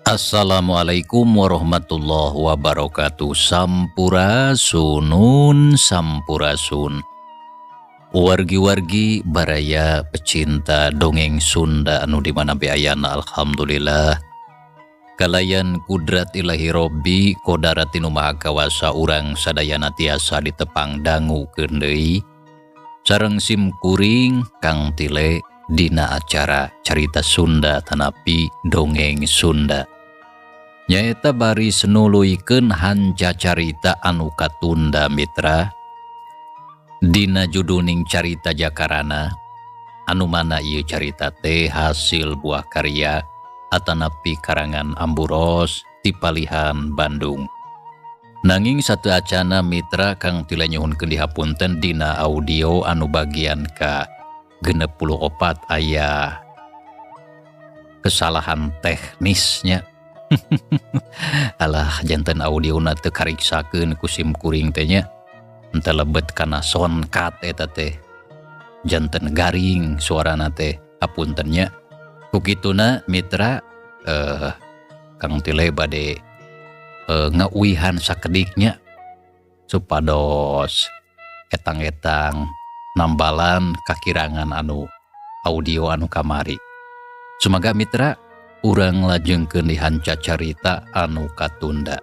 Assalamualaikum warahmatullahi wabarakatuh. Sampurasunun, sampurasun. Wargi-wargi baraya pecinta dongeng Sunda anu di mana be ayana, alhamdulillah kalayan kudrat Ilahi Robbi kodarat tinu Maha Kawasa urang sadayana tiasa ditepang dangu deui sareng sim kuring Kang Tile dina acara Carita Sunda tanapi Dongeng Sunda. Nyaeta baris nuluykeun hanca carita anu katunda, mitra. Dina juduning carita Jakarana, anu mana ieu carita teh hasil buah karya atanapi karangan Amburos ti palihan Bandung. Nanging sateuacana, mitra, Kang Tile nyuhunkeun dihapunten dina audio anu bagian ka 64 aya kesalahan teknisnya. Alah, janten audiona teu kariksakeun ku sim kuring teh nya. Henteu lebet kana soundcard eta teh. Janten garing suarana teh, hapunten nya. Ku kituna, mitra, Kang Tile bade ngeuwihan sakediknya supados etang-etang nambalan kakirangan anu audio anu kamari. Sumaga, mitra, urang lajengkeun di hanca carita anu katunda.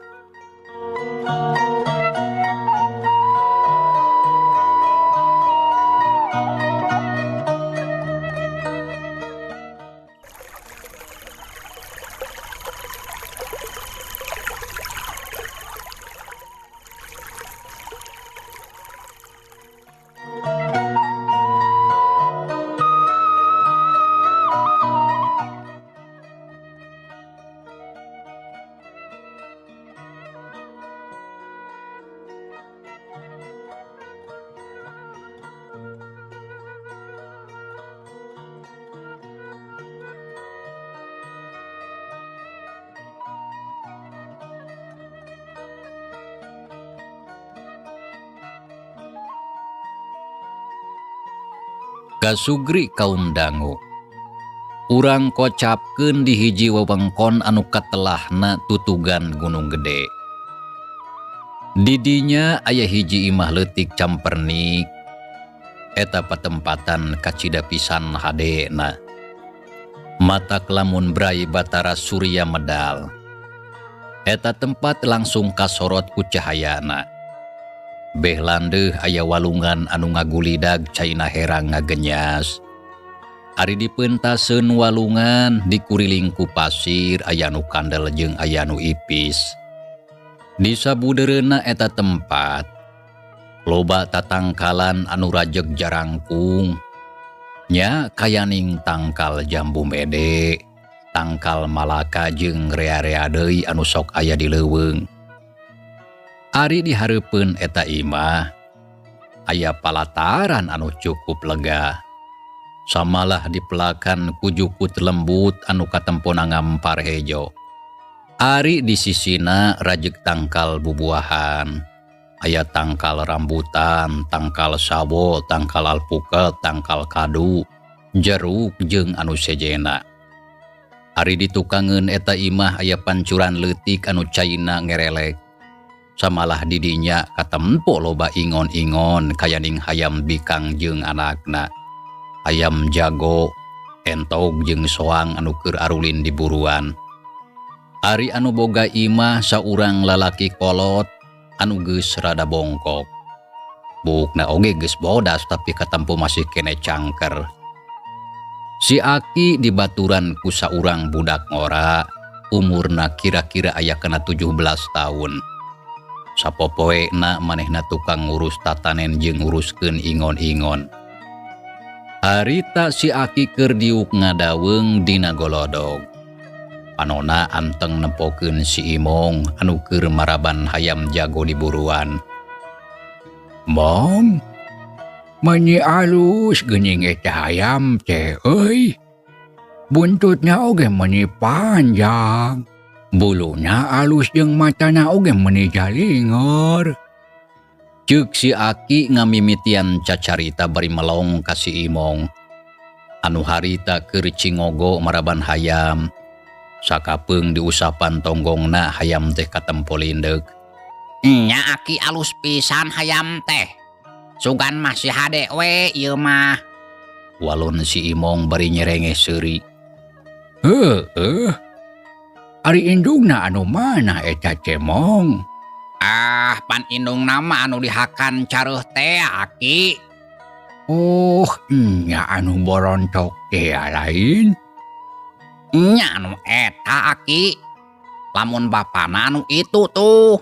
Kasugri kaum dangu. Urang kocapkeun di hiji wewengkon anu katelahna tutugan Gunung Gede. Didinya aya hiji imah leutik campernik. Eta patempatan kacida pisan hadena. Matak lamun bray Batara Surya medal, eta tempat langsung kasorot ku cahayana. Beh landeuh aya walungan anu ngagulidag caina herang ngagenyas. Ari dipeuntaseun walungan dikuriling ku pasir, aya nu kandel jeung aya nu ipis. Di sabudeureunna eta tempat loba tatangkalan anu rajeg jarangkung. Nya kayaning tangkal jambu mede, tangkal malaka jeung rea-rea deui anu sok aya di leuweung. Ari dihareupeun eta imah aya palataran anu cukup lega. Samalah dipelakan ku jukut lembut anu katempona ngampar hejo. Ari di sisina rajeg tangkal bubuahan. Aya tangkal rambutan, tangkal sawo, tangkal alpukat, tangkal kadu, jeruk jeung anu sejena. Ari ditukangeun eta imah aya pancuran leutik anu caina ngerelek. Samalah didinya katempo loba ingon-ingon kayaning hayam bikang jeung anakna. Ayam jago, entog jeung soang anu keur arulin di buruan. Ari anu boga imah saurang lalaki kolot anu geus rada bongkok. Buukna oge geus bodas, tapi katempo masih kene cangker. Si Aki dibaturan ku saurang budak ngora, umurna kira-kira aya kana 17 tahun. Sapopoena manehna tukang ngurus tatanen jeung nguruskeun ingon-ingon. Harita si Aki keur diuk ngadaweung dina golodog. Panona anteng nempokeun si Imong anu keur maraban hayam jago di buruan. "Mong, meuni alus geuning eta hayam teh euy. Buntutna oge meuni panjang. Buluna alus jeung matana oge meuni jalinger." Ceuk si Aki ngamimitian cacarita bari melong ka si Imong. Anu harita keur cingogo maraban hayam. Sakapeung diusapan tonggongna hayam teh katempo lindeuk. Nya Aki alus pisan hayam teh. Sugan masih hade we ieu mah. Walon si Imong bari nyerenge seuri. Heueuh. Ari indungna anu mana eta Cemong? Ah, pan indungna mah anu dihakan careuh teh Aki. Oh, nya anu borontok teh lain. Nya anu eta Aki. Lamun bapana anu itu tuh.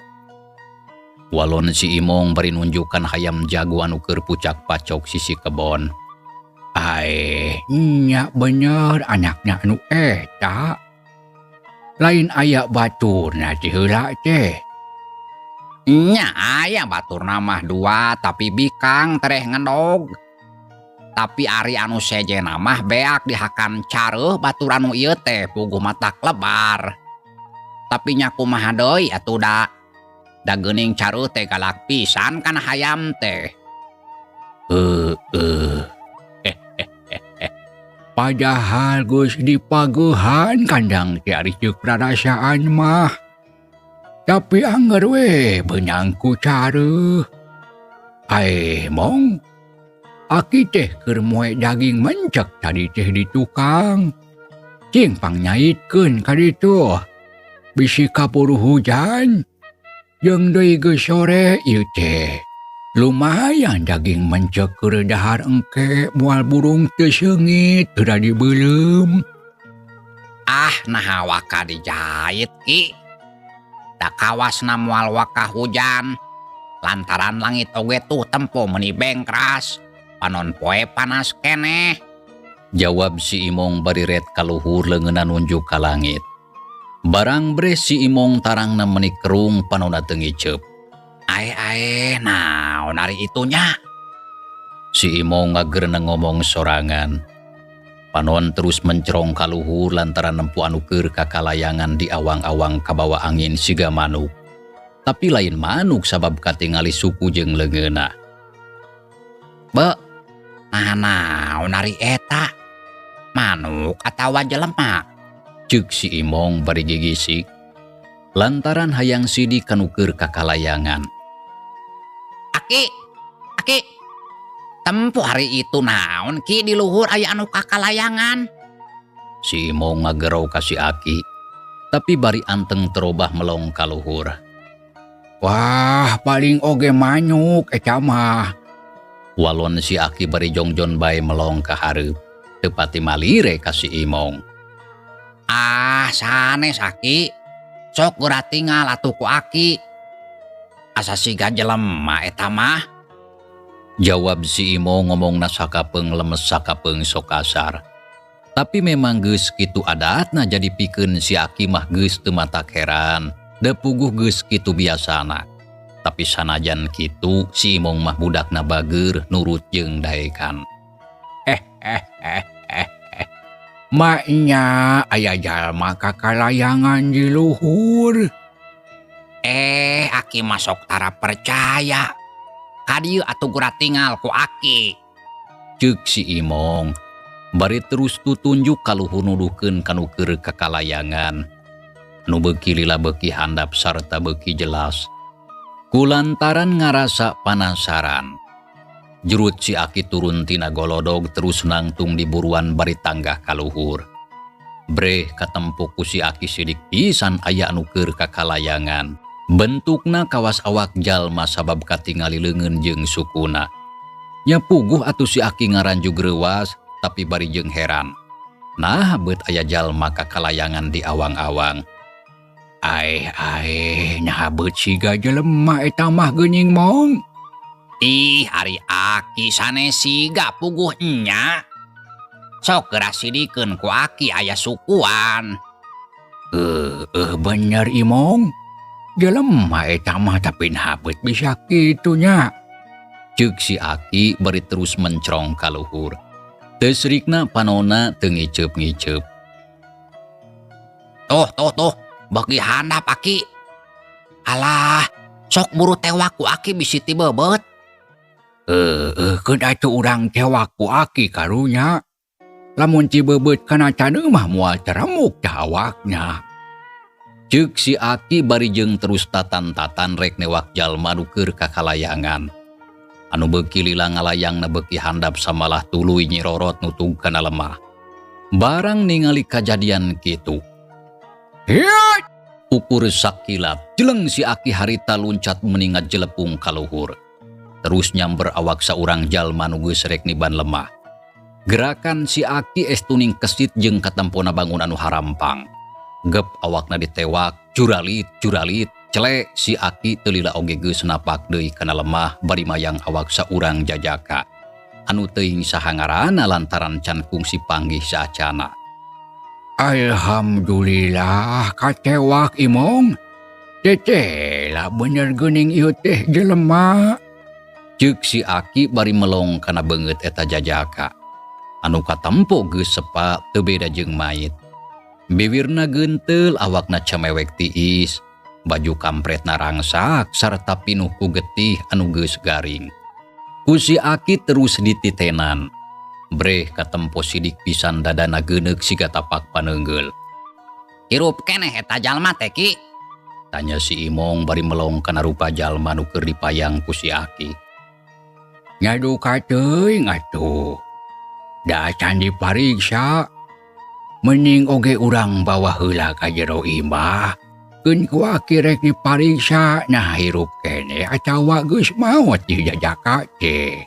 Walon si Imong bari nunjukkan hayam jago anu keur pucak pacok sisi kebon. Aeh, nya bener anaknya anu eta. Lain aya baturna ti heula teh. Nya aya baturna mah dua tapi bikang tereh ngendog. Tapi ari anu sejena mah beak dihakan careuh batur anu ieu teh puguh matak lebar. Tapi nya kumaha deui atuh da. Da geuning careuh teh galak pisan kana hayam teh. Heueuh. Padahal geus dipagehan kandang teh ari ceuk rarasaan mah. Tapi angger we beunang ku careuh. Aeh Mong, Aki teh keur moe daging mencek tadi teh di tukang. Cing pangnaitkeun ka ditu. Bisi kaburu hujan. Jeung deui geus sore ieu teh. Lumayan daging mencek keur dahar engke moal burung teu seungit teu dibeuleum. Ah, naha waka dijait Ki. Da kawasna moal waka hujan. Lantaran langit oge tuh tempo meuni bengkras. Panon poe panas keneh. Jawab si Imong bari ret kaluhur leungeunna nunjuk ka langit. Barang bre si Imong tarangna meuni kerung panonna teu ngiceup. Ae ae naon ari itunya. Si Imong ngagereneng ngomong sorangan. Panon terus mencerong kaluhur lantaran nempu anu keur kakalayangan di awang-awang kabawa angin siga manuk. Tapi lain manuk sabab katingali suku jeung leungeunna. Be, nah naon ari eta? Manuk atawa jelema? Ceuk si Imong bari gigisik. Lantaran hayang sidik kanu keur kakalayangan. Aki, Aki, tempo hari itu naon Ki di luhur aya anu kakalayangan? Si Imong ngagero ka si Aki, tapi bari anteng terobah melong ka luhur. Wah, paling oge manuk eta mah. Walon si Aki bari jongjon bae melong ka hareup, teu pati malire ka si Imong. Ah, sanes Aki. Sok geura tinggal atuh ku Aki. Asa siga jelema eta mah. Jawab si Imong ngomongna sakapeung lemes sakapeung sok kasar. Tapi memang geus kitu adatna jadi pikeun si Aki mah geus teu matak heran. Da puguh geus kitu biasana. Tapi sanajan kitu si Imong mah budakna bageur nurut jeung daekan. Maknya aya jalma kakalayangan di luhur. Aki mah sok tara percaya. Ka dieu atuh gura tinggal ku Aki. Ceuk si Imong. Bari terus tutunjuk ka luhur nuduhkeun kanu keur kakalayangan. Nu beuki lila beuki handap sarta beuki jelas. Kulantaran ngarasa panasaran. Jurut si Aki turun tina golodog terus nangtung di buruan bari tanggah kaluhur. Breh katempo ku si Aki sidik pisan aya anu keur kakalayangan. Bentukna kawas awak jalma sabab katingali leungeun jeung sukuna. Nya puguh atuh si Aki ngaranjug reuwas tapi bari jeung heran. Nah beut aya jalma kakalayangan di awang-awang. Aeh aeh naha beut siga jelema eta mah geuning Mong. Ih, ari Aki sanes siga puguh nya. Sok geura sidikeun ku Aki aya sukuan. Bener Imong. Jelema eta mah tapi naha beut bisa kitu nya. Ceuk si Aki bari terus mencrong ka luhur. Teu srikna panonna teu ngiceup-ngiceup. Tuh, tuh, tuh, beuki handap Aki. Alah, sok buru tewak ku Aki bisi tibebeut. Keun atuh urang tewak ku Aki karunya. Lamun cibebeut kana taneuh mah moal teremuk tah awakna. Ceuk si Aki bari jeung terus tatan-tatan rek newak jalma nu keur kakalayangan. Anu beuki lila ngalayangna beuki handap samalah tuluy nyirorot nutug kana lemah. Barang ningali kajadian kitu. Hiat! Ukur sakilat, jeleng si Aki harita luncat meningat jelepung kaluhur. Terus nyamber awak saurang jalma nu geus rek niban lemah. Gerakan si Aki estuning kesit jeung katempona bangun anu harampang. Gep awakna ditewak, juralit, juralit, celek si Aki teu lila oge geus napak deui kana lemah bari mayang awak saurang jajaka. Anu teuing saha ngaranna lantaran can kungsi panggih saacana. Alhamdulillah katewak Imong. Teteh lah bener geuning ieu teh jelema. Ceuk si Aki bari melong kana beungeut eta jajaka. Anu katempo geus sepa teu beda jeung mayit. Biwirna geunteul, awakna camewek tiis, baju kampretna rangsak sarta pinuh ku getih anu geus garing. Ku si Aki terus dititenan. Breh katempo sidik pisan dadana geuneuk siga tapak paneunggeul. Hirup keneh eta jalma teh Ki? Tanya si Imong bari melong kana rupa jalma nu keur dipayang ku si Aki. Nyaduka teuing atuh. Da can dipariksa. Mending oge urang bawa heula ka jero imah. Keun ku Aki rek dipariksa nah hirup keneh atawa geus maot di jajaka teh.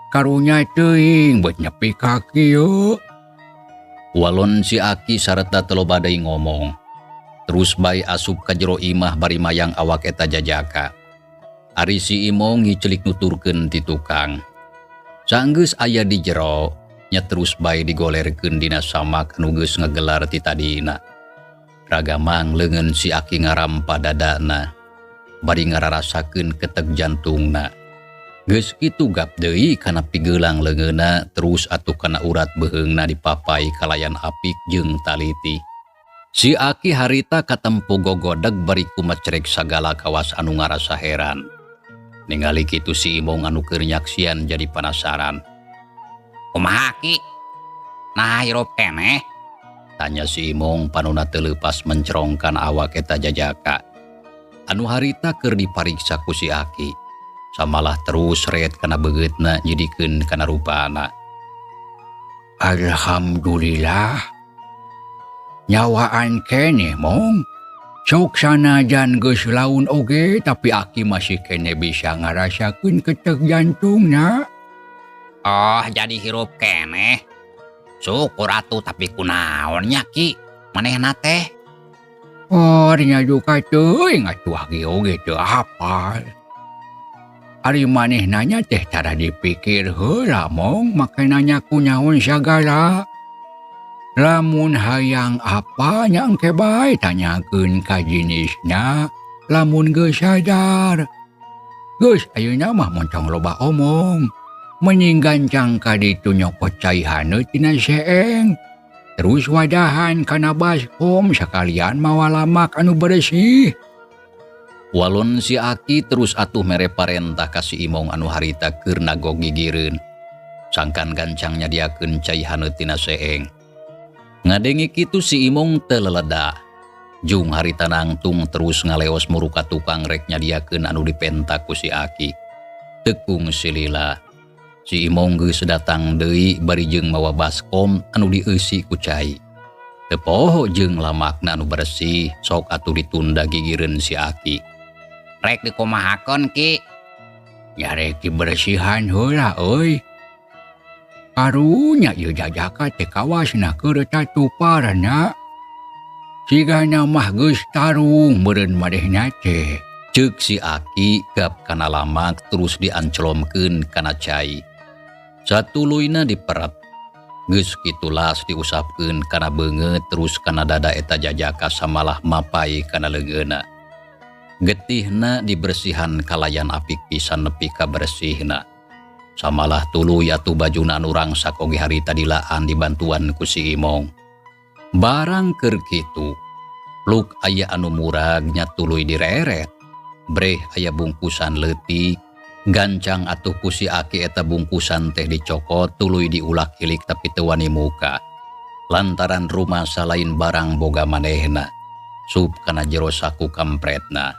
Karunya teuing beut nyepi ka kieu. Walon si Aki sarta teu loba deui ngomong. Terus bae asup ka jero imah bari mayang awak eta jajaka. Ari si Imong ngicelik nuturkeun ti tukang. Sanggeus aya di jero, nya terus bae digolerkeun dina samak anu geus ngagelar ti tadina. Ragamang leungeun si Aki ngarampa dadana, bari ngararasakeun ketek jantungna. Geus kitu gap deui kana pigeulang leungeunna terus atuh kana urat beuheungna dipapai kalayan apik jeung taliti. Si Aki harita katempo gogodeg bari kumacrek sagala kawas anu ngarasa heran. Ningali kitu si Imong anu keur nyaksian jadi penasaran. Kumaha Ki? Nah hirup keneh? Tanya si Imong panona teu leupas mencerongkan awak eta jajaka. Anu harita keur dipariksa ku si Aki. Samalah terus ret kana beungeutna nyidikeun kana rupana. Alhamdulillah. Nyawaan keneh Mong. Sok sanajan geus laun oge tapi Aki masih keneh bisa ngarasakeun ketek jantungna. Oh, jadi hirup keneh. Syukur atuh tapi kunaon nya Ki? Manehna teh? Oh, nya juga teuing atuh Aki oge teu apal. Ari maneh nanya teh tara dipikir heula Mong, make nanya kunaon sagala. Lamun hayang apa nya engke bae tanyakeun ka jenisna, lamun geus sadar. Geus ayeuna mah montong loba omong. Mending gancang ka ditu nyokot cai haneut tina seeng. Terus wadahan kana baskom sakalian mawa lamak anu beresih. Walon si Aki terus atuh mere parentah ka si Imong anu harita keur nagog gigireun. Sangkan gancang nyadiakeun cai haneut tina seeng. Ngadenge kitu si Imong teu leleda. Jung harita nangtung terus ngaleos muruka tukang rek nyadiakeun anu dipenta ku si Aki. Tekung silila. Si Imong geus datang deui bari jeung mawa baskom anu dieusi ku cai. Teu poho jeung lamakna anu bersih, sok atuh ditunda gigireun si Aki. Rek dikumahakeun Ki? Ya rek dibersihan heula euy. Karunya ieu jajaka teh kawasna keur tatuparna. Sigana mah geus tarung meureun manehna teh. Ceuk si Aki gap kana lamak terus dianclomkeun kana cai. Satuluyna diperet. Geus kitu las diusapkeun kana beungeut terus kana dada eta jajaka samalah mapai kana leungeunna. Getihna dibersihan kalayan apik pisan nepi ka bersihna. Samalah tuluy atuh bajuna anu rangsak oge harita dilaan dibantuan ku si Imong. Barang keur kitu, luk aya anu murag nya tuluy direret. Breh aya bungkusan leutik, Gancang atuh ku si Aki eta bungkusan teh dicokot tuluy diulak-ilik tapi teu wani muka. Lantaran rumasa lain barang boga manehna. Sup kana jero saku kampretna.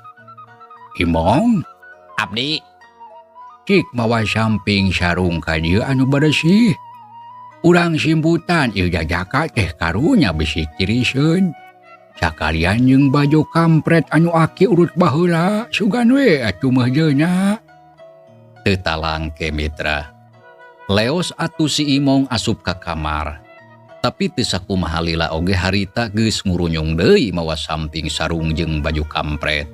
Imong, Abdi, cik mawa samping sarung ka dieu anu beresih. Urang simbutan ieu jajaka teh karunya bisi ciriseun. Sakalian jeung baju kampret anu Aki urut baheula sugan we atuh meujeuna. Teu talangke mitra. Leos atuh si Imong asup ka kamar. Tapi teu sakumaha lila oge harita geus ngurunyung deui mawa samping sarung jeung baju kampret.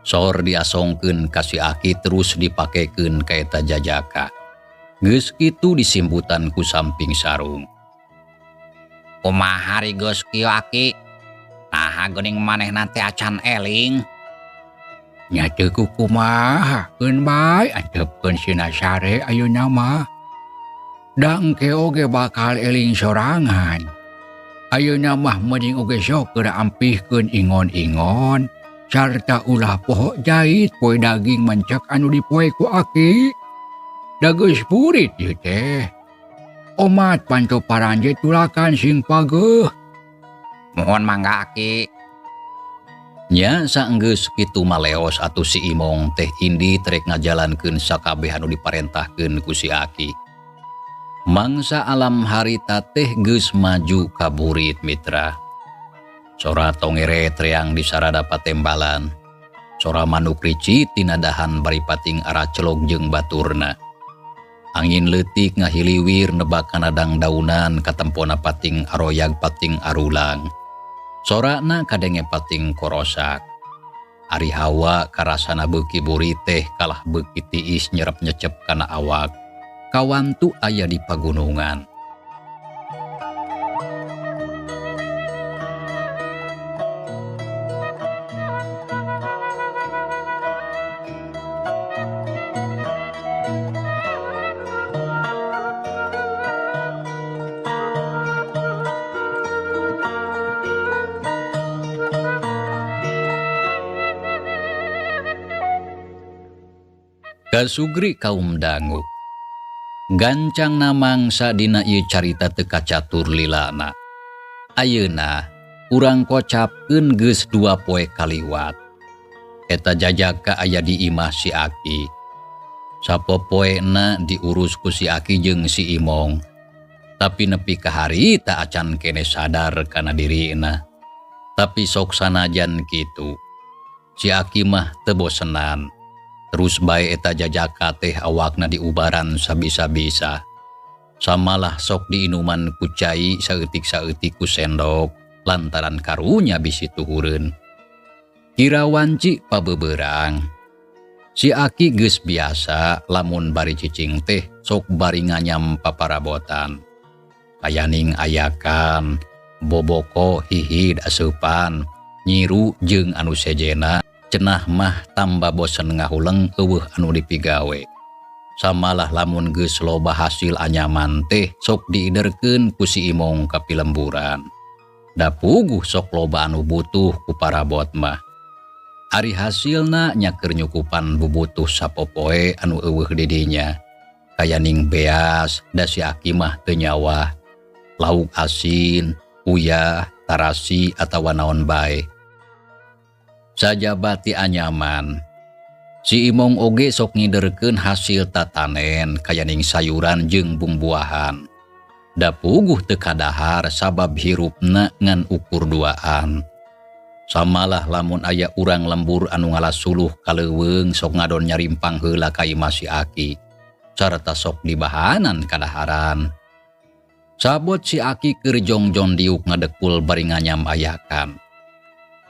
Sor diasongkeun ka si Aki terus dipakekeun ka eta jajaka. Geus kitu disimbutan ku samping sarung. Kumaha ari geus kieu Aki? Naha geuning manehna teh acan eling? Nya teu kukumaha, keun bae antepkeun sina sare ayeuna mah. Da engke oge bakal eling sorangan. Ayeuna mah mending oge sok keur ampihkeun ingon-ingon sarta ulah poho jait poe daging mencek anu dipoe ku Aki. Da geus purit ieu teh. Omat panto paranje tulakan sing pageuh. Mohon mangga Aki. Nya saenggeus kitu maleos atuh si Imong teh indi trek ngajalankeun sakabeh anu diparentahkeun ku si Aki. Mangsa alam harita teh geus maju ka burit mitra. Sora tongere treang di sarada patembalan. Sora manuk rici tina dahan bari pating aracelog jeung baturna. Angin leutik ngahiliwir nebak kana dangdaunan katempona pating aroyag pating arulang. Sorana kadenge pating korosak. Ari hawa karasana beuki burit teh kalah beuki tiis nyerep nyecep kana awak. Kawantu aya di pagunungan. Kasugri kaum dangu. Gancang namangsa dina ieu carita teu kacatur lilana. Ayeuna urang kocapkeun geus 2 poe kaliwat. Eta jajaka aya di imah si Aki. Sapopoena diurus ku si Aki jeung si Imong. Tapi nepi ka harita acan kene sadar kana dirina. Tapi sok sanajan kitu. Si Aki mah teu bosenan. Terus bae eta jajaka teh awakna diubaran sabisa-bisa. Samalah sok diinuman ku cai saeutik-saeutik ku sendok lantaran karunya bisi tuhureun. Kira wanci pabeberang. Si Aki geus biasa lamun bari cicing teh sok bari nganyam paparabotan. Kayaning ayakan, boboko hihid aseupan, nyiru jeung anu sejena. Cenah mah tambah bosen ngahuleng eueuh anu dipigawe. Samalah lamun geus loba hasil anyaman teh sok diiderkeun ku si Imong ka pilemburan. Da puguh sok loba anu butuh ku parabot mah. Ari hasilna nya keur nyukupan bubutuh sapopoe anu eueuh di dinya. Kayaning beas da si Aki mah teu nyawah. Lauk asin, uyah, tarasi atawa naon bae. Sajabati anyaman. Si Imong oge sok ngiderkeun hasil tatanen kayaning sayuran jeung bumbuahan. Da puguh teu kadahar sabab hirupna ngan ukur duaan. Samalah lamun aya urang lembur anu ngalasuluh kaleuweung sok ngadon nyarimpang heula ka imah si Aki. Sarta sok dibahanan kadaharan. Sabot si Aki keur jongjon diuk ngadekul bari nganyam ayakan.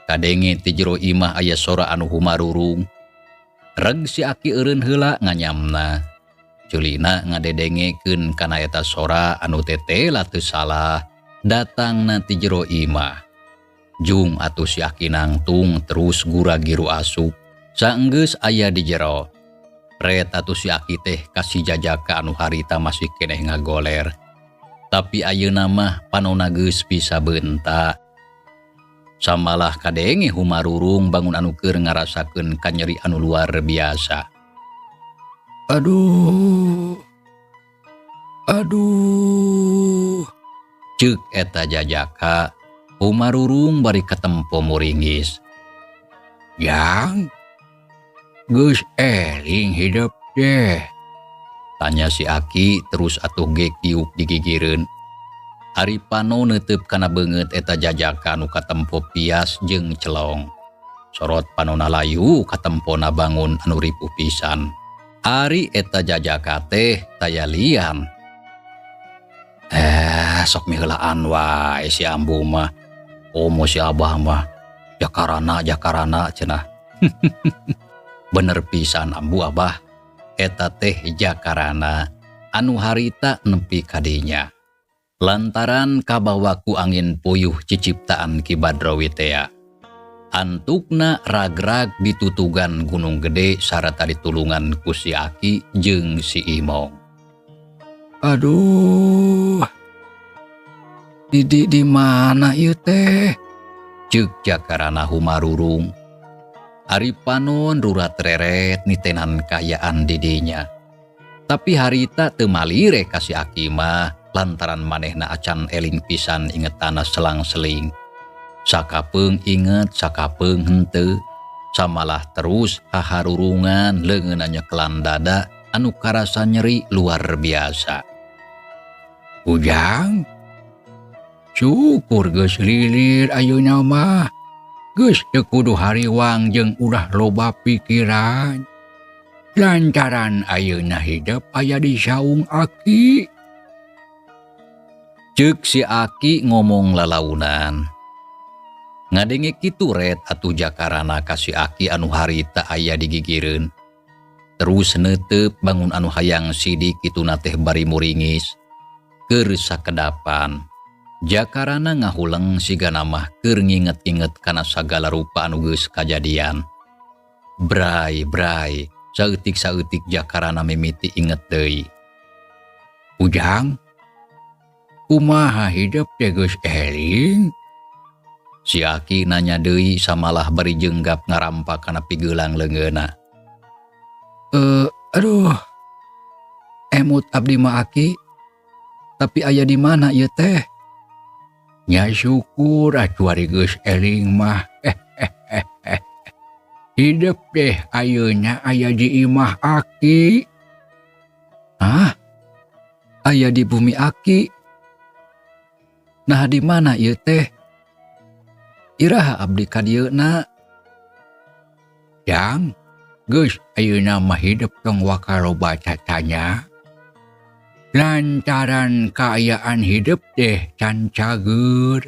Kadenge ti jero imah aya sora anu humarurung. Reg si Aki eureun heula nganyamna. Culina ngadedengekeun kana eta sora anu tetela teu salah datangna ti jero imah. Jung atuh si Aki nangtung terus gura-giru asup. Saenggeus aya di jero. Ret atuh si Aki teh kasih jajaka anu harita masih keneh ngagoler. Tapi ayeuna mah panona geus bisa beunta. Samalah kadenge humarurung bangun anu keur ngarasakeun kanyeri anu luar biasa. Aduh. Aduh. Ceuk eta jajaka humarurung bari katempo muringis. Jang, geus eling hidep teh. Tanya si Aki terus atuh ge kiuk digigireun. Ari pano neuteup kana beungeut eta jajaka nu katempo pias jeung celong. Sorot panona layu katempona bangun anu ripuh pisan. Ari eta jajaka teh taya lian. Sok miheulaan wae si ambu mah. Omo si abah mah. Jakarana jakarana cenah. Bener pisan ambu abah. Eta teh jakarana anu harita nepi kadinya. Lantaran kabawa ku angin puyuh ciciptaan Ki Badrawi tea. Antukna ragrag ditutugan Gunung Gede sarta ditulungan ku si Aki jeung si Imong. Aduh. Didi di mana ieu teh? Ceuk jakarana humarurung. Ari panon rurat reret nitenan kaayaan didinya. Tapi harita teu malire ka si Aki mah lantaran manehna acan eling pisan ingetana selang-seling. Sakapeung inget, sakapeung henteu. Samalah terus haharurungan leungeunna nyekelan dada anu karasa nyeri luar biasa. Ujang, syukur geus lilir ayeuna mah. Geus teu kudu hariwang jeung ulah loba pikiran. Lantaran ayeuna hidep aya di saung Aki. Ceuk si Aki ngomong lalaunan. Ngadenge kitu ret atuh jakarana ka si Aki anu harita aya digigireun. Terus neuteup bangun anu hayang sidik kituna teh bari muringis. Keur sakedapan. Jakarana ngahuleng sigana mah keur nginget-inget kana sagala rupa anu geus kajadian. Bray bray, saeutik-saeutik jakarana mimiti inget deui. Ujang, kumaha hidep teh geus eling? Si Aki nanya deui samalah bari jenggap ngarampa kana pigelang leungeunna. Aduh. Emut abdi mah Aki. Tapi aya di mana ieu teh? Nya syukur atuh ari geus eling mah. Hidep teh ayeuna aya di imah Aki. Hah? Aya di bumi Aki. Nah di mana ieu teh? Iraha abdi ka dieuna? Jang, geus ayeuna mah hidep tong waka loba catanya. Lantaran kaayaan hidep teh can cager.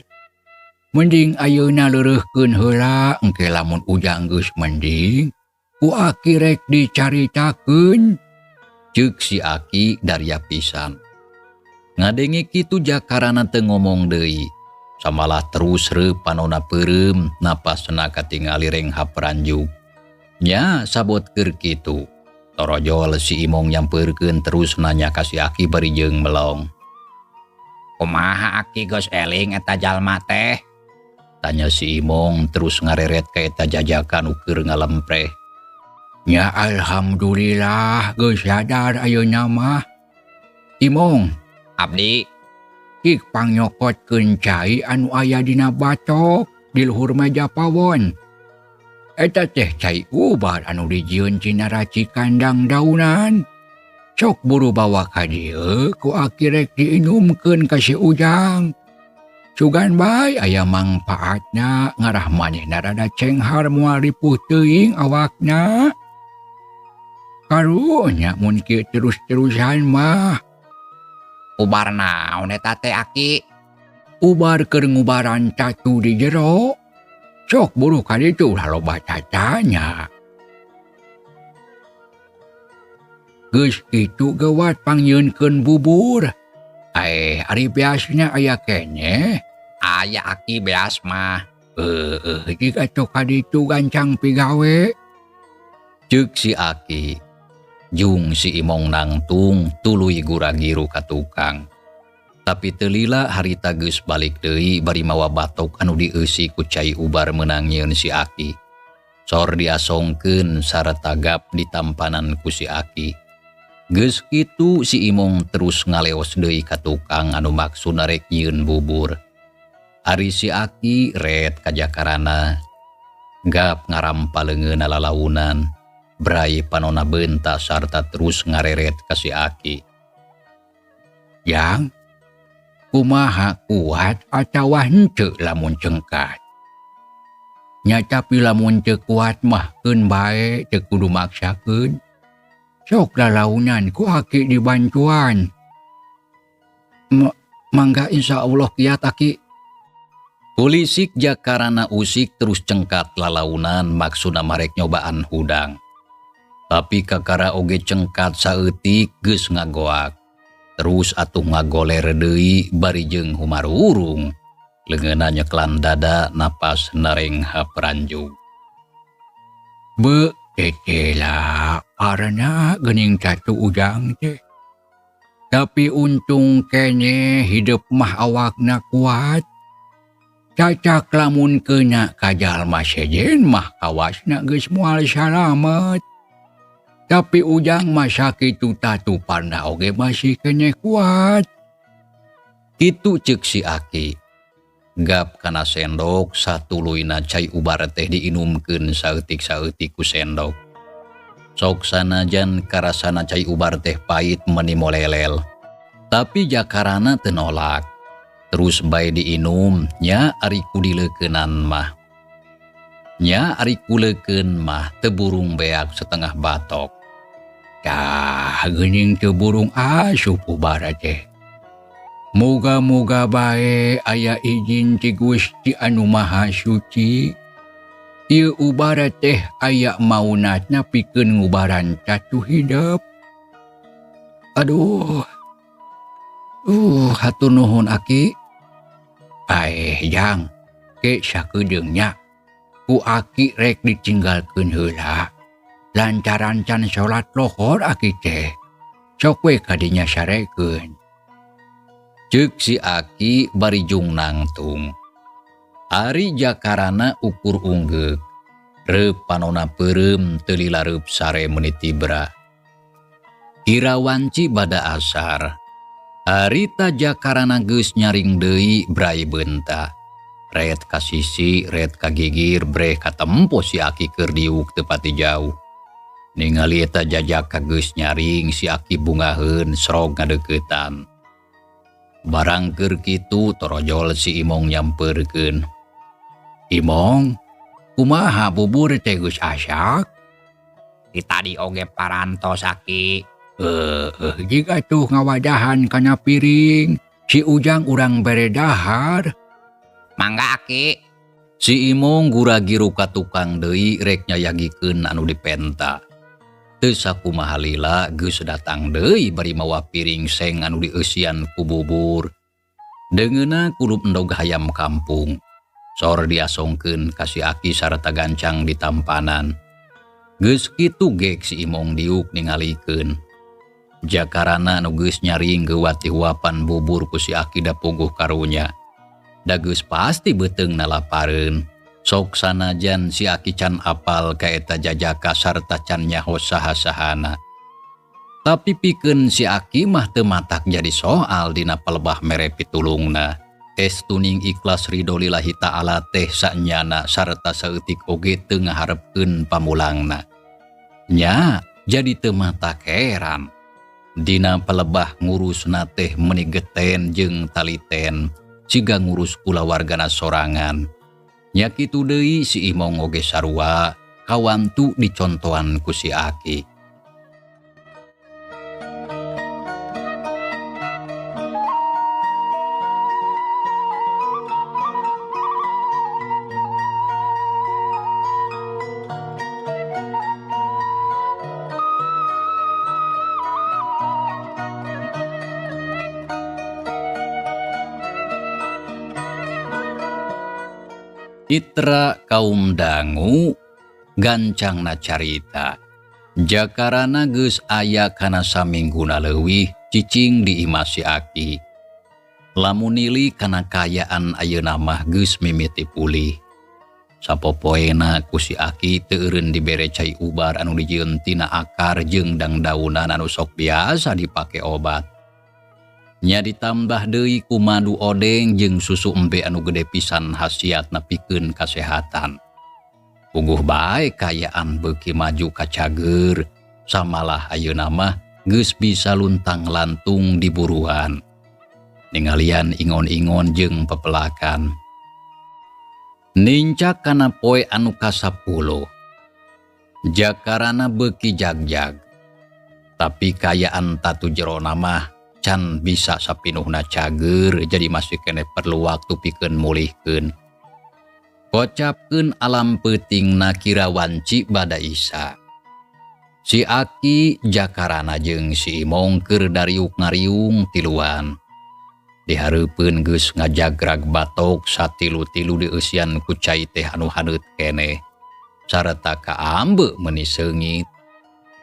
Mending ayeuna leureuhkeun heula engke lamun ujang geus mending ku Aki rek dicaritakeun. Ceuk si Aki daria pisan. Ngadenge kitu jakarana teu ngomong deui. Samalah terus reup panona peureum napasna katingali renghap ranjuk. Nya sabot keur kitu. Torojol si Imong nyampeurkeun terus nanya ka si Aki bari jeung melong. Kumaha Aki geus eling eta jalma teh? Tanya si Imong terus ngareret ka eta jajakan keur ngalempreh. Nya alhamdulillah geus sadar ayeuna mah. Imong, abdi cik pangyokotkeun cai anu aya dina batok di luhur meja pawon. Eta teh cai ubar anu dijieun tina racikan dangdaunan. Sok buru bawa ka dieu ku Aki rek diinumkeun ka si Ujang. Sugan bae aya mangpaatna ngarah manehna rada cenghar moal ripuh teuing awakna. Karunya mun kieu terus-terusan mah. Ubar naon eta teh Aki? Ubar keur ngubaran catu di jero. Sok buru ka ditu ulah loba cacanya. Geus kitu geuwat pangyeunkeun bubur. Ari beasna aya keneh? Aya Aki beas mah. Heueuh, jika atuh ka ditu gancang pigawe. Ceuk si Aki. Jung si Imong nangtung tuluy gura-giru ka tukang. Tapi teu lila harita geus balik deui bari mawa batok anu dieusi ku cai ubar meunang nyieun si Aki. Sor diasongkeun sarta gap ditampanan ku si Aki. Geus kitu si Imong terus ngaleos deui ka tukang anu maksudna rek nyieun bubur. Ari si Aki ret ka jakarana. Gap ngarampa leungeunna lalaunan. Brai panona beunta sarta terus ngareret ka si Aki. Yang kumaha kuat atawa henteu lamun cengkat. Nya tapi lamun teu kuat mah keun bae teu kudu maksakeun. Sok lalaunan ku Aki dibantuan. Mangga insyaallah kiat Aki. Kulisik jakarana usik terus cengkat lalaunan maksudna marek nyobaan hudang. Tapi kakara oge cengkat saeutik geus ngagoak. Terus atuh ngagoler deui bari jeung humarurung. Leungeunna nyeklan dada napas nareng hapranjug. Be tetela parana geuning catu ujang teh. Tapi untung keneh hidup mah awakna kuat. Cacak lamun kena ka jalma sejen mah kawasna geus moal salamet. Tapi ujang mah sakitu tatu parna oge masih keneh kuat. Kitu ceuk si Aki. Gap kana sendok satuluyna cai ubar teh diinumkeun saeutik-saeutik ku sendok. Sok sanajan karasana cai ubar teh pait meuni molelel. Tapi jakarana teu nolak. Terus bae diinum nya ari kudileukeunan mah. Nya ari kuleukeun mah teu burung beak setengah batok. Tah geuning teu burung asup ubar teh. Moga-moga bae aya izin ti Gusti Anu Maha Suci. Ieu ubara teh aya maunatna pikeun ngubaran catu hidep. Aduh. Hatur nuhun Aki. Aeh jang, ke sakedeung nya. Ku Aki rek ditinggalkeun heula. Lantaran can salat lohor Aki teh. Sok we kadinya sarekeun. Ceuk si Aki bari jung nangtung. Ari jakarana ukur unggeuk. Reup panona peureum teu lilareup sare meuni tibra. Kira wanci bada asar. Harita jakarana geus nyaring deui brai beunta. Ret ka sisi, ret ka gigir, breh katempo si Aki keur diuk teu pati jauh. Ningali eta jajaka geus nyaring si Aki bungaheun srog ngadeuketan. Barang keur kitu torojol si Imong nyampeurkeun. Imong, kumaha bubur teh geus asak? Di tadi oge parantos Aki. Jika tuh ngawadahan kana piring, si Ujang urang bere dahar. Mangga Aki. Si Imong gura-giru ka tukang deui rek nyayagikeun anu dipenta. Teu sakumaha lila geus datang deui bari mawa piring seng anu dieusian ku bubur. Deungeunna kulup endog hayam kampung. Sor diasongkeun ka si Aki sarta gancang ditampanan. Geus kitu gek si Imong diuk ningalikeun. Jakarana anu geus nyaring geuwat dihuapan bubur ku si Aki da puguh karunya. Da geus pasti beuteungna lapareun. Sok sanajan si Aki can apal ka eta jajaka sarta can nyaho saha-sahana. Tapi pikeun si Aki mah teu matak jadi soal dina palebah mere pitulungna. Estuning ikhlas ridho lillahi ta'ala teh sanyana sarta saeutik oge teu ngaharepkeun pamulangna. Nya jadi teu matak heran. Dina palebah ngurusna teh meuni geten jeung taliten siga ngurus kulawargana sorangan. Nya kitu deui si Imong oge sarua kawantu dicontohan ku si Aki. Itra kaum dangu gancangna carita. Jakarana geus aya kana samingguna leuwih cicing di imah si Aki. Lamun nili kana kaayaan ayeuna mah geus mimiti pulih. Sapopoena ku si Aki teu eureun dibere cai ubar anu dijieun tina akar jeung dangdaunan anu sok biasa dipake obat. Nya ditambah deui ku madu odeng jeung susu embe anu gede pisan khasiatna pikeun kasehatan. Puguh bae kaayaan beuki maju ka cager, samalah ayeuna mah geus bisa luntang-lantung di buruan. Ningalian ingon-ingon jeung pepelakan. Nincak kana poe anu ka-10. Jakarana beuki jagjag. Tapi kaayaan tatu jerona mah can bisa sapinuhna cager, jadi masih keneh perlu waktu pikeun mulihkeun. Kocapkeun alam peutingna kira wanci bada isa. Si Aki jakarana jeung si Imong keur dariuk ngariung tiluan. Dihareupeun geus ngajagrag batok satilu-tilu dieusian ku cai teh anu haneut keneh. Sarta kaambe meuni seungit.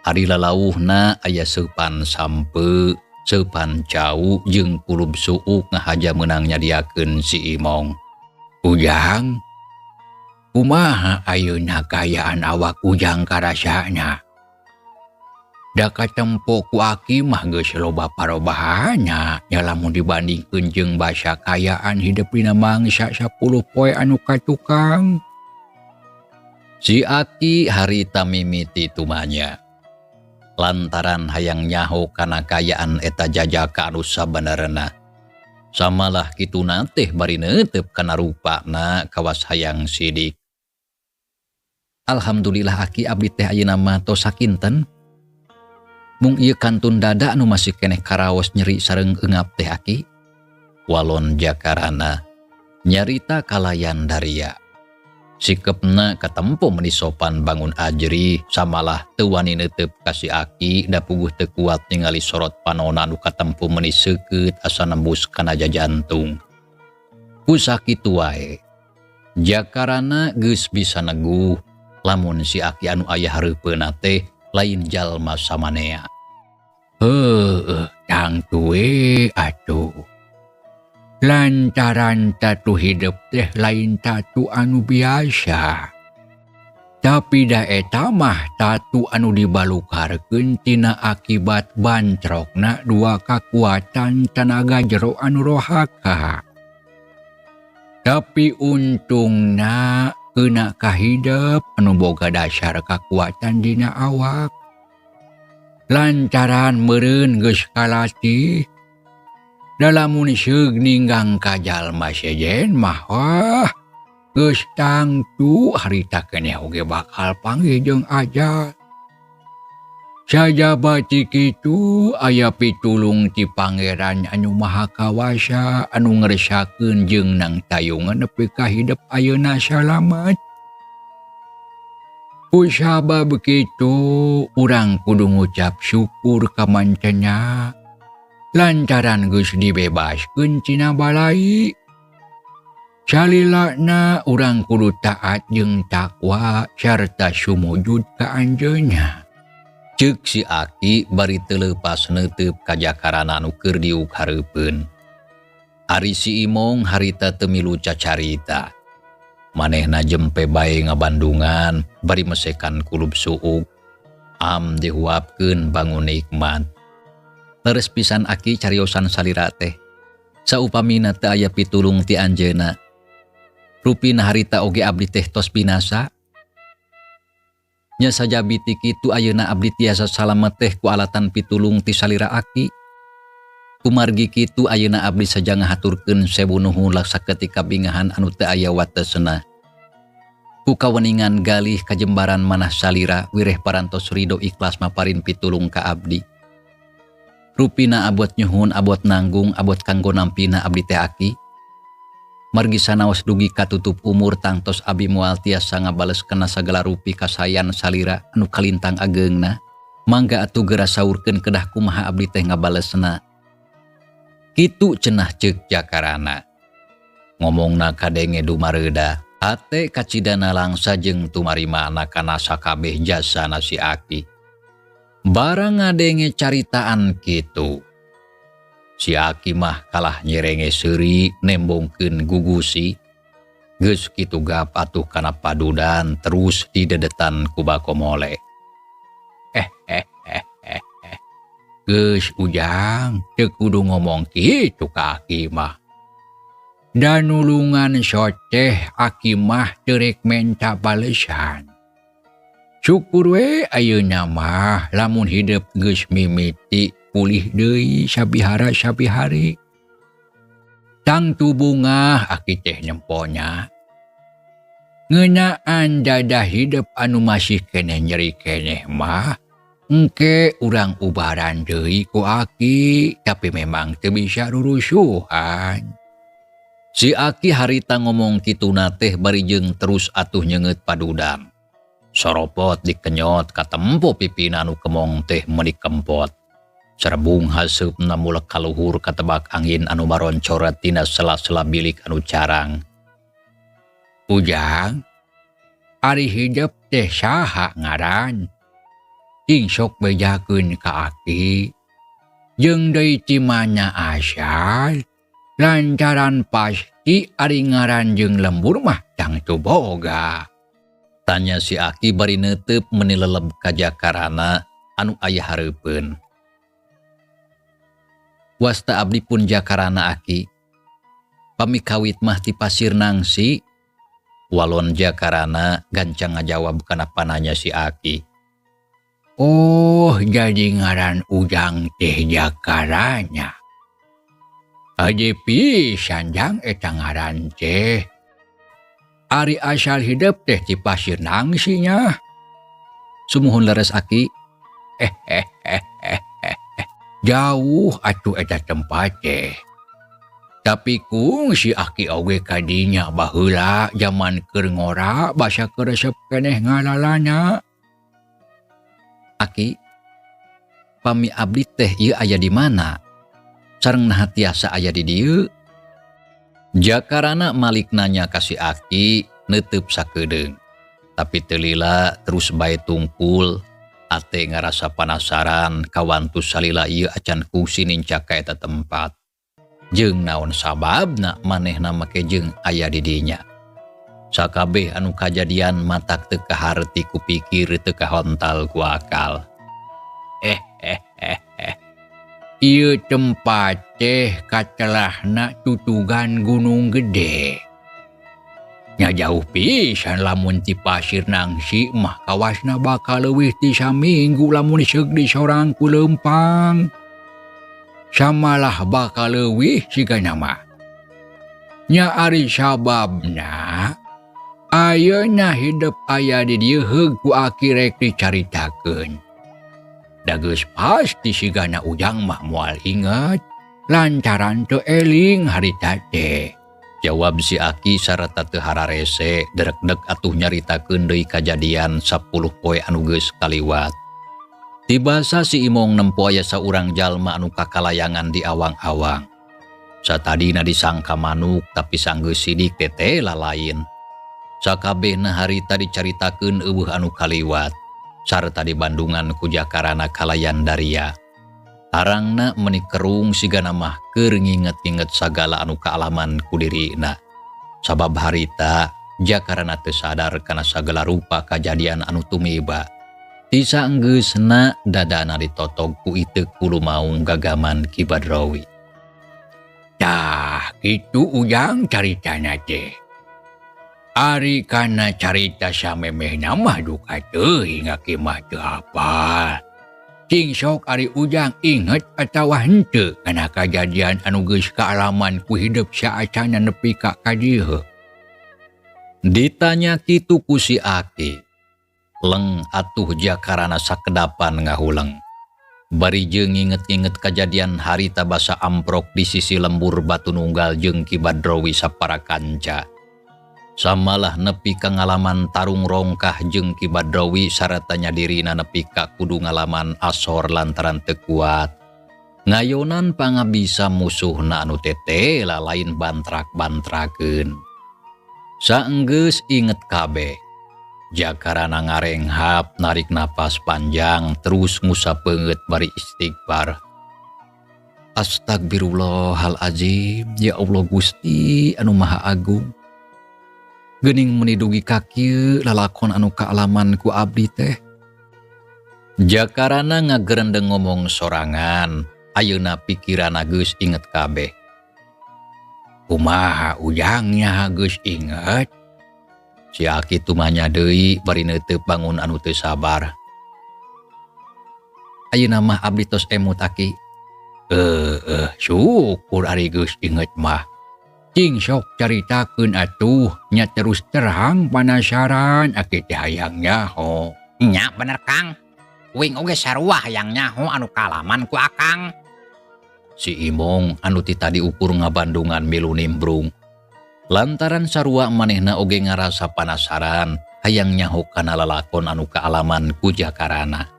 Ari lalauhna aya seupan sampe, seupan cau jeung kulub suuk ngahaja meunang nyadiakeun si Imong. Ujang, kumaha ayeuna kaayaan awak Ujang karasana? Da katempo ku Aki mah geus loba parobahannya, nya lamun dibandingkeun jeung basa kaayaan hidep dina mangsa 10 poe anu katukang. Si Aki harita mimiti tumanya. Lantaran hayang nyaho kana kaayaan eta jajaka anu sabenerna. Samalah kituna teh bari neuteup kana rupana kawas hayang sidik. Alhamdulillah Aki abdi teh ayeuna mah tos sakinten. Mung ieu kantun dada anu masih keneh karaos nyeri sareng eungap teh Aki. Walon jakarana nyarita kalayan daria. Sikepna katempo meuni sopan bangun ajri samalah teu wani neuteup ka si Aki da puguh teu kuat ningali sorot panona anu katempo meuni seukeut asa nembus kana jajantung. Ku sakitu wae jakarana geus bisa neguh lamun si Aki anu aya hareupeunna teh lain jalma samanea. Heueuh, tangtu we atuh. Lantaran tatu hidup teh lain tatu anu biasa. Tapi da eta mah tatu anu dibalukarkeun tina akibat bantrokna dua kakuatan tanaga jero anu rohaka. Tapi untungna kena kahidep anu boga dasar kakuatan dina awak. Lantaran meureun geus kalatih dalamun seug ninggang ka jalma sejen mah wah geus tangtu harita keneh oge bakal panggih jeung ajal. Sajaba ti kitu aya pitulung ti Pangeran anu Maha Kawasa anu ngeresakeun jeung nang tayungan nepi ka hidep ayeuna salamet. Kusabab kitu urang kudu ngucap syukur ka mancena lantaran geus dibebaskeun tina balai. Salilana urang kudu taat jeung takwa sarta sumujud ka anjeunna. Ceuk si Aki bari teu leupas neuteup ka jakarana anu keur diuk hareupeun. Ari si Imong harita teu milu cacarita. Manehna jempe bae ngabandungan bari mesekan kulub suuk. Am dihuapkeun bangun nikmat. Leres pisan Aki cariosan salira teh. Saupamina teu aya pitulung ti anjeunna. Rupina harita oge abdi teh tos binasa. Nya sajabi ti kitu ayeuna abdi tiasa salamet teh ku alatan pitulung ti salira Aki. Kumargi kitu ayeuna abdi saja ngahaturkeun sewu nuhun saketika bingahan anu teu aya watesna. Ku kaweningan galih kajembaran manah salira wireh parantos ridho ikhlas maparin pitulung ka abdi. Rupina abot nyuhun abot nanggung abot kanggo nampina abdi teh Aki. Margi sanaos dugi katutup umur tangtos abi moal tiasa ngabales kana sagala rupi kasayan salira anu kalintang ageungna. Mangga atuh geura saurkeun kedah kumaha abdi teh ngabalesna. Kitu cenah ceuk jakarana. Ngomongna kadenge dumareuda. Hate kacidana langsa jeung tumarimana kana sakabeh jasana si Aki. Barang ngadenge caritaan kitu. Si Aki mah kalah nyerenge seuri nembongkeun gugusi. Geus kitu gap atuh kana padudan terus didedetan ku Bakomole. Geus Ujang teu kudu ngomong kitu ka aki mah. Da nulungan soceh aki mah teu rek menta balesan. Syukur we ayeuna mah lamun hidep geus mimiti pulih deui sabihara sabihari. Tangtu bungah aki teh nemponya. Ngeunaan dada hidep anu masih keneh nyeri keneh mah, engke urang ubaran deui ku aki, tapi memang teu bisa rurusuhan. Si aki harita ngomong kituna teh bari jeung terus atuh nyeungeut padudan. Soropot dikenyot katempo pipina anu kemong teh meuni kempot. Serebung haseupna mulek kaluhur katebak angin anu maroncoret tina sela-sela bilik anu carang. Ujang, ari hidep teh saha ngaran? Cing sok bejakeun ka aki. Jeung deui ti mana asal? Lantaran pasti ari ngaran jeung lembur mah tangtu boga. Tanya si aki bari neuteup meuni leleb ka jakarana anu aya hareupeun. Wasta abdi pun jakarana aki. Pami kawit mah ti Pasir Nangsi. Walon jakarana gancang ngajawab kana pananya si aki. Oh, jadi ngaran Ujang teh jakaranya. Aje pisan jang eta ngaran teh. Ari asal hidep teh ti Pasir Nangsinya. Sumuhun leres aki. Jauh atuh eta tempat teh. Tapi kung si aki oge kadinya baheula jaman keur ngora basa keur resep keneh ngalalana. Aki, pami abdi teh ieu aya di mana? Sareng naha tiasa aya di dieu? Jakarana malik nanya ka si aki neuteub sakedeung. Tapi teu lila terus bae tungkul. Ate ngarasa panasaran kawantu salila ieu acan kungsi nincak ka eta tempat. Jeung naon sababna manehna make jeung aya di dinya. Sakabeh anu kajadian matak teu kaharti ku pikir teu kahontal ku akal. Ieu tempat teh katelahna tutugan Gunung Gede. Nya jauh pisan lamun ti Pasir Nangsi mah kawasna bakal leuwih ti saminggu lamun seug di sorang ku leumpang. Samalah bakal leuwih sigana mah. Nya ari sababna ayeuna hidep aya di dieu heug ku aki rek dicaritakeun. Da geus pasti sigana Ujang mah moal inget lantaran teu eling harita teh. Jawab si aki sarta teu hararese derekdek atuh nyaritakeun deui kajadian 10 poe anu geus kaliwat. Tibasa si Imong nempo aya saurang jalma anu kakalayangan di awang-awang. Satadina disangka manuk tapi sanggeus sidik teh lalain. Sakabehna harita dicaritakeun eueuh anu kaliwat sarta di Bandungan ku jakarana kalayan daria. Tarangna meuni kerung sigana mah keur nginget-nginget sagala anu kaalaman ku dirina. Sabab harita jakarana teu sadar kana sagala rupa kajadian anu tumiba. Ti saenggeusna dadana ditotog ku iteuk kudu maung gagaman Ki Badrawi. Tah, kitu Ujang caritana teh. Ari kana carita samemehna mah duka teuing aki mah teu apal. Cing sok ari Ujang inget atawa henteu kana kajadian anu geus kaalaman ku hidep saacana nepi ka kadieu. Ditanya kitu ku si aki. Leng atuh jakarana sakedapan ngahuleng. Bari jeung nginget-nginget kajadian harita basa amprok di sisi lembur Batu Nunggal jeung Ki Badrawi sapara kanca. Samalah nepi ka ngalaman tarung rongkah jeung Ki Badrawi sarta nyadirina nepi ka kudu ngalaman asor lantaran teu kuat. Ngayonan pangabisa musuhna anu tete lain bantrak-bantrakeun. Saenggeus inget kabeh. Jakarana ngarenghap narik napas panjang terus ngusap beungeut bari istighfar. Astagfirullahalazim, ya Allah Gusti anu Maha Agung. Geuning meuni dugi ka kieu lalakon anu kaalaman ku abdi teh. Jakarana ngagerendeng ngomong sorangan, ayeuna pikiranna geus inget kabeh. Kumaha ujangnya geus inget? Si Aki tumanya deui bari neuteup bangun anu teu sabar. Ayeuna mah abdi tos emut, Aki. Syukur ari geus inget mah. Cing sok caritakeun atuh, nya terus terang panasaran aki teh hayang nyaho. Nya bener, Kang. Uing oge sarua hayang nyaho anu kaalaman ku Akang. Si Imong anu ti tadi ukur ngabandungan milu nimbrung. Lantaran sarua manehna oge ngarasa panasaran hayang nyaho kana lalakon anu kaalaman ku Jakarana.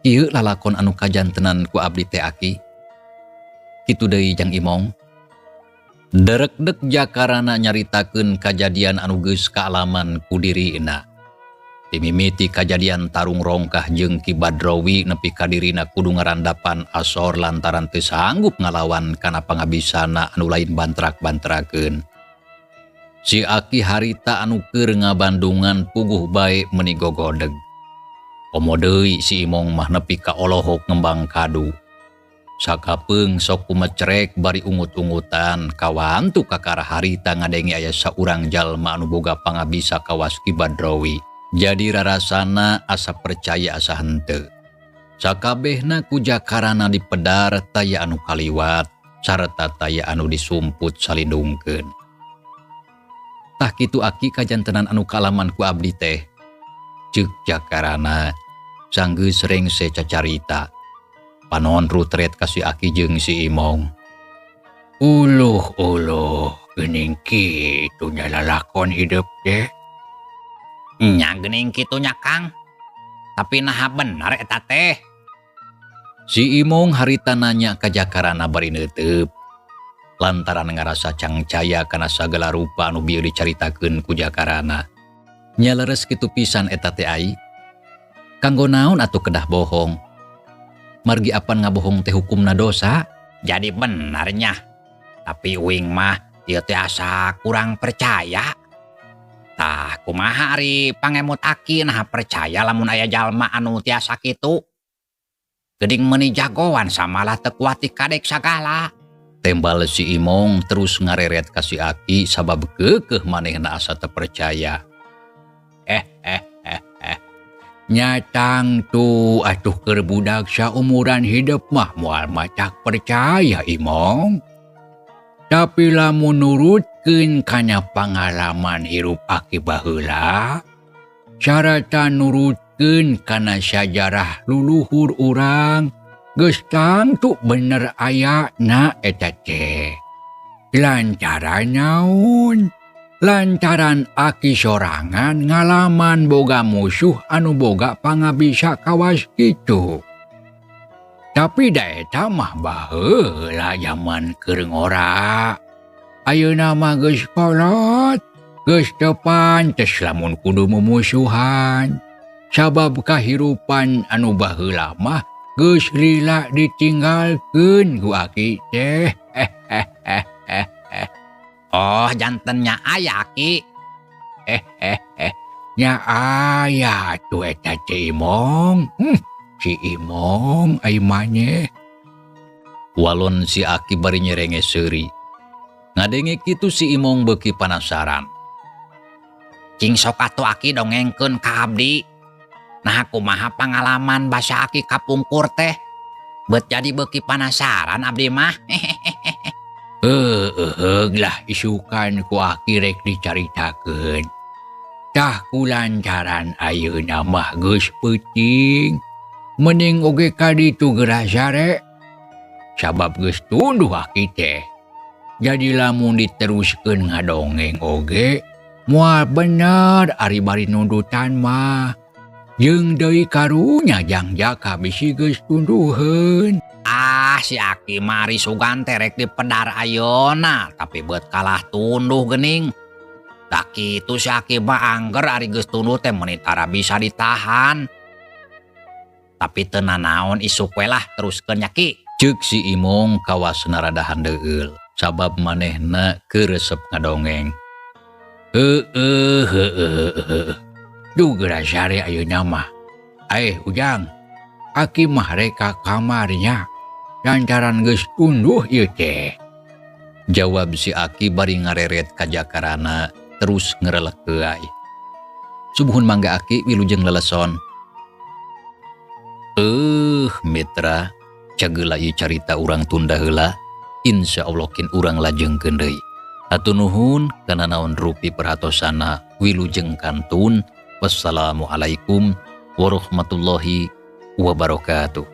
Ieu lalakon anu kajantenan ku abdi teh, Aki. Kitu deui, Jang Imong. Derekdek Jakarana nyaritakeun kajadian anu geus kaalaman ku dirina. Timimiti kajadian tarung rongkah jeung Ki Badrowi nepi ka dirina kudu ngarandapan asor lantaran teu sanggup ngalawan kana pangabisana anu lain bantrak-bantrakeun. Si Aki harita anu keur ngabandungan puguh bae meuni gogodeg. Komo deui si Imong mah nepi ka olohok ngembang kadu. Sakapeung sok kumecrek bari ungut-ungutan kawantu kakara harita ngadenge aya saurang jalma anu boga pangabisa kawas Ki Badrowi. Jadi rarasana asa percaya asa henteu. Sakabehna ku Jakarana dipedar taya anu kaliwat sarta taya anu disumput salindungkeun. Tah kitu, Aki, kajantenan anu kaalaman ku abdi teh. Ceuk Jakarana sanggeus rengse cacarita. Panon rutret ka si Aki jeung si Imong. Uluh uluh, geuning kitu nya lalakon hidup teh. Nya geuning kitu nya, Kang. Tapi naha bener eta teh? Si Imong harita nanya ka Jakarana bari neuteup. Lantaran ngarasa cangcaya kana sagala rupa anu bieu dicaritakeun ku Jakarana. Nya leres kitu pisan eta teh ai. Kanggo naon atuh kedah bohong? Margi apan ngabohong teh hukumna dosa? Jadi benernya. Tapi uing mah ieu teh asa kurang percaya. Tah kumaha ari pangemut Aki, nah percaya lamun aya jalma anu tiasa kitu? Geuning meuni jagoan samalah teu kuat dikadek sagala. Tembal si Imong terus ngareret ka si Aki sabab keukeuh manehna asa teu percaya. Eh. Nya tangtu atuh keur budak saumuran hidup mah moal matak percaya, Imong. Tapi lamun nurutkeun kana pangalaman hirup aki baheula, sarata nurutkeun kana sajarah luluhur urang, geus tangtu bener ayana eta teh. Lantaran naon? Lantaran aki sorangan ngalaman boga musuh anu boga pangabisa kawas kitu. Tapi da eta mah baheula zaman keur ngora. Ayeuna mah geus kolot, geus teu pantes lamun kudu mumusuhan. Sabab kahirupan anu baheula mah geus lila ditinggalkeun ku aki teh. Oh, jantennya aya, Ki. Nya aya tuh eta si Imong. Si Imong ai manye. Walon si Aki bari nyerenge seuri. Ngadenge kitu si Imong beuki panasaran. Cing sok atuh Aki dongengkeun ka abdi. Nah kumaha pangalaman basa Aki kapungkur teh? Bet jadi beuki panasaran abdi mah. Heueuh lah, isukan ku aki rek dicaritakeun. Tah kulantaran ayeuna mah geus peuting. Mending oge ka ditu geura sare. Sabab geus tunduh aki teh. Jadi lamun diteruskeun ngadongeng oge moal bener ari bari nundutan mah. Jeung deui karunya Jang Jaka bisi geus tunduheun. Ah, si Aki mari sugan teh rek dipedar ayeuna, tapi beut kalah tunduh geuning. Da kitu si Aki mah angger ari geus tunduh teh meuni tara bisa ditahan. Tapi teu nanaon, isuk we lah teruskeun nya, Ki. Ceuk si Imong kawas narada handeueul. Sabab manehna keur resep ngadongeng. Heeh heeh heeh. Duh geura sare ayeuna mah. Aeh Ujang, aki mah rek ka kamarnya. Lantaran geus tunduh ieu teh. Jawab si Aki bari ngareret ka jakarana terus ngerelek heuay. Sumuhun mangga Aki wilujeng leleson. Mitra, cageula ieu carita urang tunda heula. Insya Allah kin urang lajengkeun deui. Hatur nuhun kana naon rupi perhatosana wilujeng kantun. Wassalamualaikum warahmatullahi wabarakatuh.